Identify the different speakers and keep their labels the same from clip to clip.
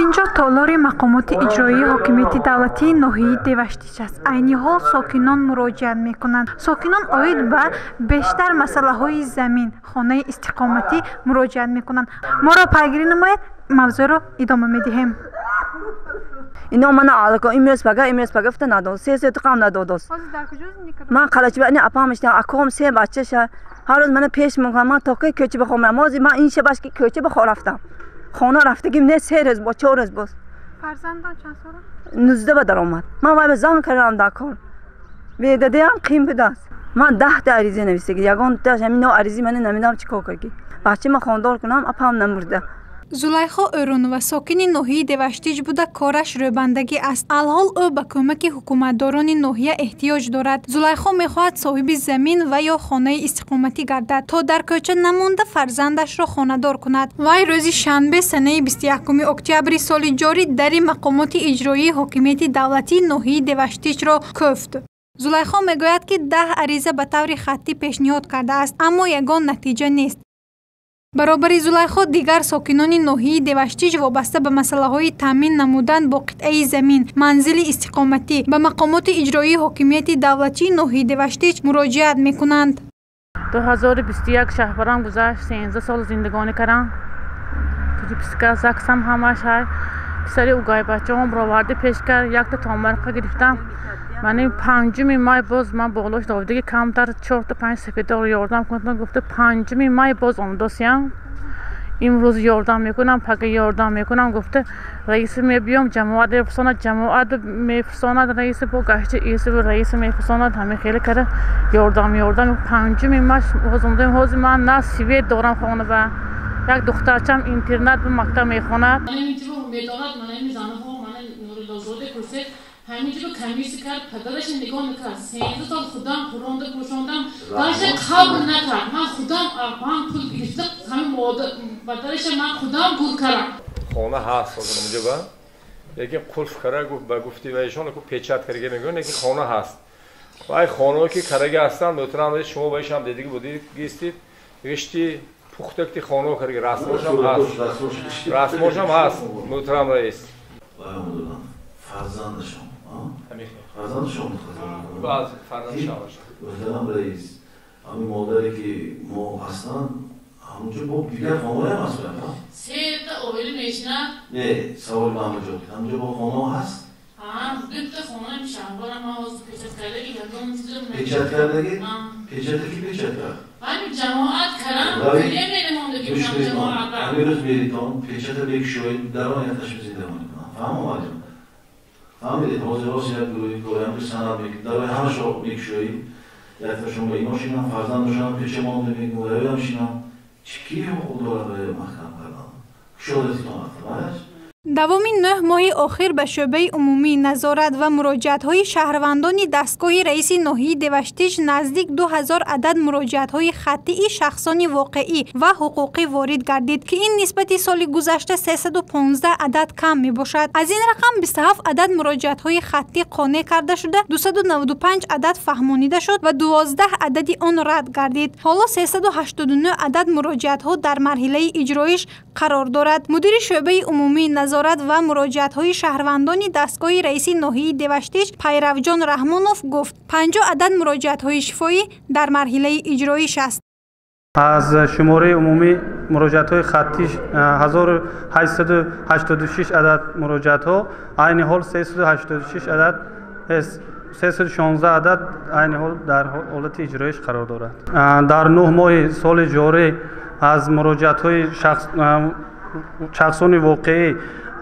Speaker 1: Инҷо толори мақомоти иҷроии ҳокимияти давлатии ноҳияи Деваштич аст. Айни ҳол сокинон муроҷиат мекунанд. Сокинон оид ба бештар масъалаҳои замин, хонаи истиқоматӣ муроҷиат мекунанд. Моро пайгирӣ намоед, мавзӯъро идома медиҳем.
Speaker 2: Ино мана алако имрӯз пага, имрӯз пага гуфта надод. Се сотиқам надодост. Ман қалачиба ини апам иштам, аком се бачаша. Ҳар рӯз мана пеш мекунам, ман то кай кӯча бихобам. Ҳозир ман ин шабаш ки кӯча бихо рафтам. Хона рафтагим не, 3 рӯз бо 4 рӯз боз.
Speaker 1: Фарзандон чанд сола?
Speaker 2: 19 ба даромад. Ман вай ба зан кардам, дар кор бедадаям қим будааст. Ман 10та ариза нависаги, ягонташ ҳамино аризи мана намедонам чӣ кор карги. Бача ма хондор кунам, апам намурда.
Speaker 1: Зулайхо Ӯрунова сокини ноҳияи Деваштич буда, кораш рӯбандагӣ аст. Алҳол ӯ ба кӯмаки ҳукуматдорони ноҳия эҳтиёҷ дорад. Зулайхо мехоҳад соҳиби замин ва ё хонаи истиқоматӣ гардад, то дар кӯча намонда фарзандашро хонадор кунад. Вай рӯзи шанбе, санаи 21 октябри соли ҷорӣ, дари мақомоти иҷроии ҳокимияти давлатии ноҳияи Деваштичро кӯфт. Зулайхо мегӯяд, ки 10 ариза ба таври хаттӣ пешниҳод кардааст, аммо ягон натиҷа нест. Баробари Зулайхо дигар сокинони ноҳияи Деваштич вобаста ба масъалаҳои таъмин намудан бо қитъаи замин, манзили истиқоматӣ ба мақомоти иҷроии ҳокимияти давлатии ноҳияи Деваштич муроҷиат мекунанд.
Speaker 3: 2021 шаҳбарам гузашт, 13 сол зиндагонӣ кардам. Прописка, ЗАГСам ҳамаш ҳай. Писари угай бачаҳом роварди пеш кард, якта томарқа гирифтам. Мани 5-уми май боз ман болош довдиги камтар чорта панҷ сафедор ёрдам кунад гуфта, 5-уми май боз омдосиям. Имрӯз ёрдам мекунам, пага ёрдам мекунам гуфта, раиси мебиём, ҷамоат мефирсонад, ҷамоат мефирсонад, раиси бо гашти иси раиси мефирсонад. Ҳамин хеле кара ёрдам, ёрдам. 5-уми май боз омдем. Ҳозир ман на свет дорам хона ба, як духтарчам интернат ба мактаб мехонад. Медонад, манами занҳо, мана Нуриллозода курсед, ҳаминҷо комиссия кард, падараш нигоҳ накард. 13 сол худам хӯронда пӯшондам, даже қабр накард. Ман худам ман пул гирифта, ҳамин падараша ман худам гур кардам.
Speaker 4: Хона ҳаст ҳозир онҷо ба, лекин қулф кара ба гуфти вайшон печать карга мегӯянд, лекин хона ҳаст. Вай хонаҳое ки карага ҳастанд, муҳтарам, шумо ба ишам дидиги будед, гистид гишти пухтакти хонаҳо карга, расмошам ҳаст, расмошам ҳаст, муҳтарам раис.
Speaker 5: Фарзандашон, фарзандашон. Муҳтарам раис, ҳамин модаре ки мо ҳастанд, ҳамунҷо бо дигар хонаҳоям ҳаст?
Speaker 3: Сета оила мешинад.
Speaker 5: Не, саволи ман ҳамаҷо, ҳамунҷо бо хонаҳо ҳаст?
Speaker 3: Дута хонаи шаҳбарам ман ҳозир печать кардаги, ягон чизо.
Speaker 5: Печать кардаги? Печата ки печать кард?
Speaker 3: Ҳамин ҷамоат карам.
Speaker 5: Ҳамин рӯз меритон, печата бекушоед, дар он якташ зиндагонӣ кунам. Фаҳм омадем, фаҳмидед? Ҳозир рост як гурӯҳи корам санад дарои ҳамашо мекушоӣ, якташон ба ино шинам, фарзандашонам печа монда мекунам, шинам. Чӣ ки ҳуқуқ дорад барои маҳкам кардан? Кушодатитон рафта.
Speaker 1: Давоми 9 моҳи охир ба шӯъбаи умумии назорат ва муроҷиатҳои шаҳрвандони дастгоҳи раиси ноҳияи Деваштич наздик 2000 адад муроҷиатҳои хаттии шахсони воқеӣ ва ҳуқуқӣ ворид гардид, ки ин нисбати соли гузашта 315 адад кам мебошад. Аз ин рақам 27 адад муроҷиатҳои хаттӣ қонеъ карда шуда, 295 адад фаҳмонида шуд ва 12 адади он рад гардид. Ҳоло 389 адад муроҷиатҳо дар марҳилаи иҷроиш қарор дорад. Мудири шӯъбаи умумии назорат ва муроҷиатҳои шаҳрвандони дастгоҳи раиси ноҳияи Деваштич Пайравҷон Раҳмонов гуфт, 50 адад муроҷиатҳои шифоӣ дар марҳилаи иҷроиш аст.
Speaker 6: Аз шумораи умумии муроҷиатҳои хаттӣ 1886 адад муроҷиатҳо, айни ҳол 386 адад, 316 адад айни ҳол дар ҳолати иҷроиш қарор дорад. Дар 9 моҳи соли ҷорӣ аз муроҷиатҳои шахсони воқеӣ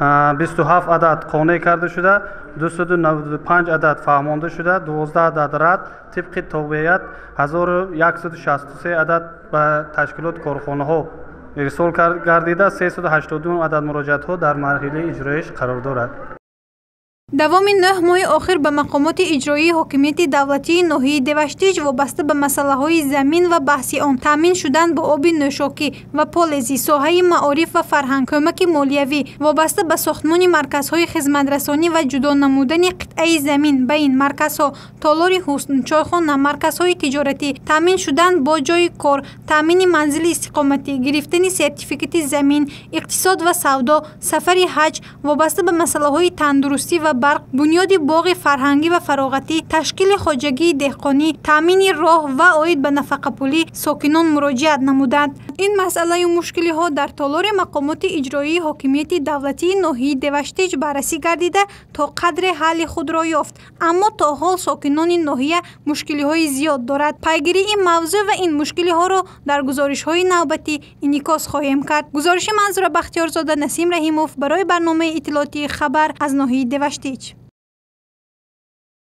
Speaker 6: 27 адад қонеъ карда шуда, 295 адад фаҳмонда шуда, 12 адад рад, тибқи тобеият 1163 адад ба ташкилот корхонаҳо ирсол гардида, 382 адад муроҷиатҳо дар марҳилаи иҷроиш қарор дорад.
Speaker 1: Давоми 9 моҳи охир ба мақомоти иҷроии ҳокимияти давлатии ноҳияи Деваштич вобаста ба масъалаҳои замин ва баҳси он, таъмин шудан бо оби нӯшокӣ ва полези, соҳаи маориф ва фарҳанг, кӯмаки молиявӣ вобаста ба сохтмони марказҳои хизматрасонӣ ва ҷудо намудани қитъаи замин ба ин марказҳо, толори ҳусн, чойхона, марказҳои тиҷоратӣ, таъмин шудан бо ҷойи кор, таъмини манзили истиқоматӣ, гирифтани сертификати замин, иқтисод ва савдо, сафари ҳаҷ, вобаста ба масъалаҳои тандурустӣ ва барқ, бунёди боғи фарҳангӣ ва фароғатӣ, ташкили хоҷагии деҳқонӣ, таъмини роҳ ва оид ба нафақапулӣ сокинон муроҷиат намуданд. Ин масъалаю мушкилиҳо дар толори мақомоти иҷроии ҳокимияти давлатии ноҳияи Деваштич баррасӣ гардида, то қадре ҳалли худро ёфт, аммо то ҳол сокинони ноҳия мушкилиҳои зиёд дорад. Пайгирии ин мавзӯъ ва ин мушкилиҳоро дар гузоришҳои навбатӣ инъикос хоҳем кард. Гузориши Манзура Бахтиёрзода, Насим Раҳимов барои барномаи иттилоотии «Хабар» аз ноҳияи Деваштич.